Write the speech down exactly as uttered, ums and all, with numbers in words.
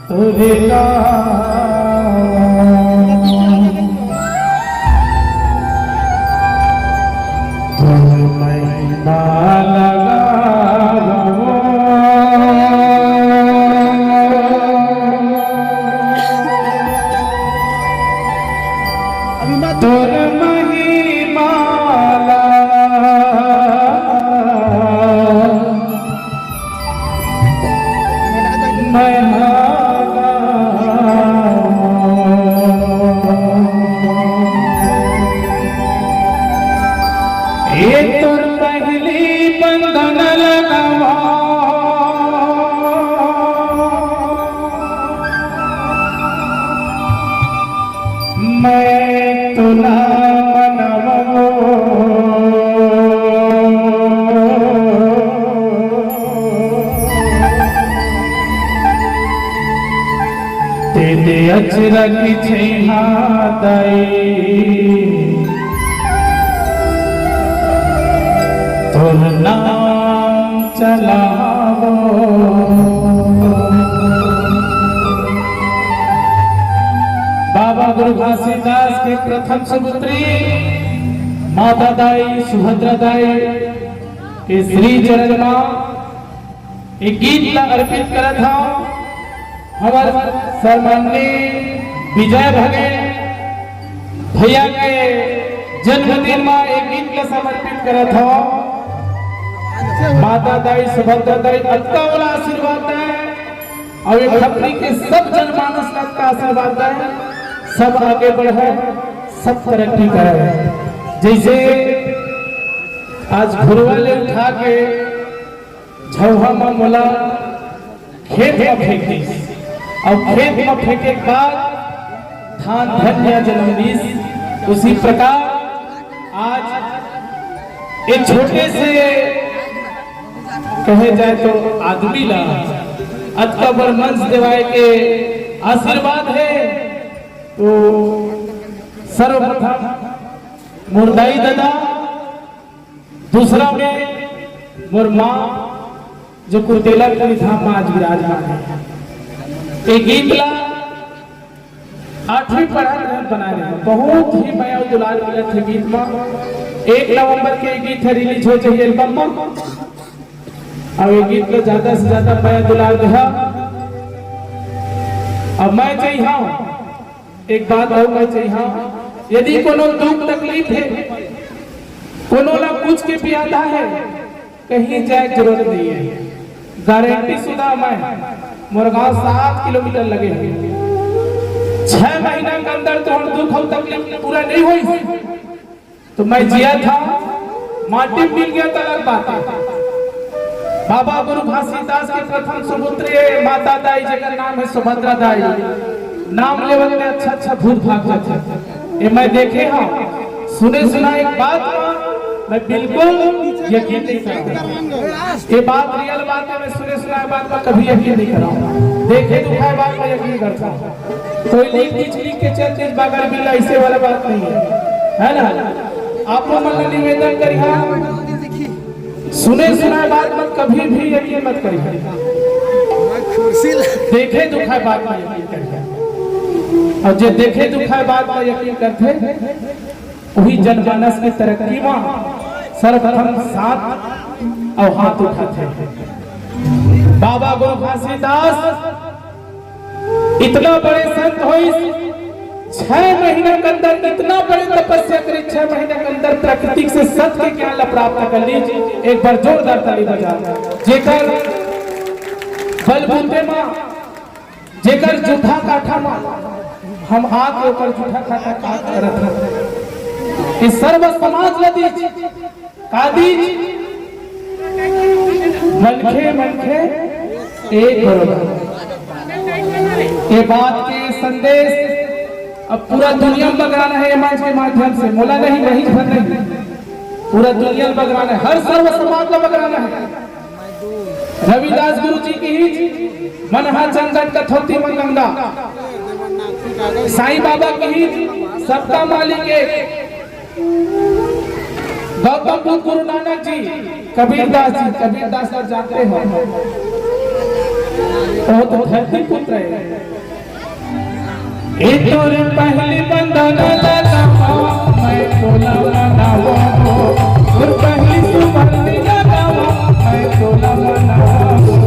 तोरे का तोर महिमा लगावो। तोर महिमा ला मैं ये तोर पहली बंदन लगावा। मैं तोला मनवो। तेरे अचरक छैहा दाई, तोर नाम चलावो। बाबा गुरु घासीदास के प्रथम सुपुत्री माता दाई सुभद्रा दाई के श्री चरण मा एक गीत ला अर्पित करत हव। हमर सम्माननीय विजय भगेल भैया के जन्मदिन मा एक गीत ला समर्पित करत हव। माता दाई सुभद्रा दाई अतका वाला आशीर्वाद दे, अउ ये खपरी के सब जनमानस ला अतका आशीर्वाद दे, सब आगे बढ़े, सब तरक्की करे। जैसे आज घुरवा ले उठा के झौहा म मोला खेत म फेंक दिस, अउ खेत म फेंके के बाद धान धनिया जनम दिस। उसी प्रकार आज एक छोटे से, कहे जाए तो, आदमी ला अतका बड़ मंच देवाए के आशीर्वाद हे। तो सर्वप्रथम मोर दाई ददा, दूसरा में मोर माँ, जो कुर्तेला के धाम में आज विराजमान है। ये गीत ला आठवीं पढ़त रहन बनाए रहे, बहुत ही मया दुलार मिलत हे गीत में। एक नवंबर के ये गीत हे, रिलीज हो चाहिए एल्बम में। अब ये गीत को ज्यादा से ज्यादा मया दुलार देहा। अब मैं चाहिए एक बात अउ मैं चाहिए, यदि कोनो दुख तकलीफ हे, कोनो ला कुछ के पियादा हे, कहीं जाए के जरूरत नहीं है। गारंटी शुदा मैं, मोर गांव सात किलोमीटर लगे हे। छह महीना के अंदर तोर दुख अउ तकलीफ पूरा नहीं होई, तो मैं जिया था, माटी मिल गया तो अलग बात है। बाबा गुरु घासीदास के प्रथम सुपुत्री माता दाई, जेकर नाम है सुभद्रा दाई, नाम लेवत में अच्छा अच्छा भूत भाग जाथे। ये मैं देखे हव, सुने सुना एक बात ला मैं बिल्कुल यकीन नहीं करव। ये बात रियल बात है, मैं सुने सुना बात ला कभी यकीन नहीं करव। देखे दुखाए बात ला यकीन करता हूँ। कोई लीक बिजली के चल चल बगल भी ऐसे वाला बात नहीं है, है ना? आप लोग मन ला निवेदन करिहा, सुने सुनाए बात ला कभी भी यकीन मत करिहा। देखे दुखाए बात ला यकीन करिहा। अउ जे देखे दुखाए बात ला यकीन करथे, वही जनमानस के तरक्की मा सर्वप्रथम साथ अउ हाथ उठाथे। बाबा गुरु घासीदास इतना बड़े संत होइस, छह महीना के अंदर इतना बड़े तपस्या करिस, छह महीना के अंदर प्राकृतिक से सत के ज्ञान ला प्राप्त कर लीस। एक बार जोरदार ताली बजा। जेकर बलबूते मा, जेकर जूठा काठा मा हम आके ओकर जूठा काठा काट करत हन। ये सर्व समाज ला दीस। का दीस? मनखे मनखे एक बरोबर। ये बात के संदेश अब पूरा दुनिया में बगराना है ये मंच के माध्यम से, मोला नहीं, वही भर नहीं, पूरा दुनिया में बगराना है, हर सर्व समाज में बगराना है। रविदास गुरु जी की ही मन हा चंदन कथौती मन गंगा, साईं बाबा की ही सबका मालिक एक, गौतम बुद्ध गुरु नानक जी, कबीरदास जी, कबीरदास सर जानते हो, वो तो धरती पुत्र है। ए तोर पहली बंदना लगा, मैं तोला मनावा हो। तोर पहली सुमरनी लगा, मैं तोला मनावा हो।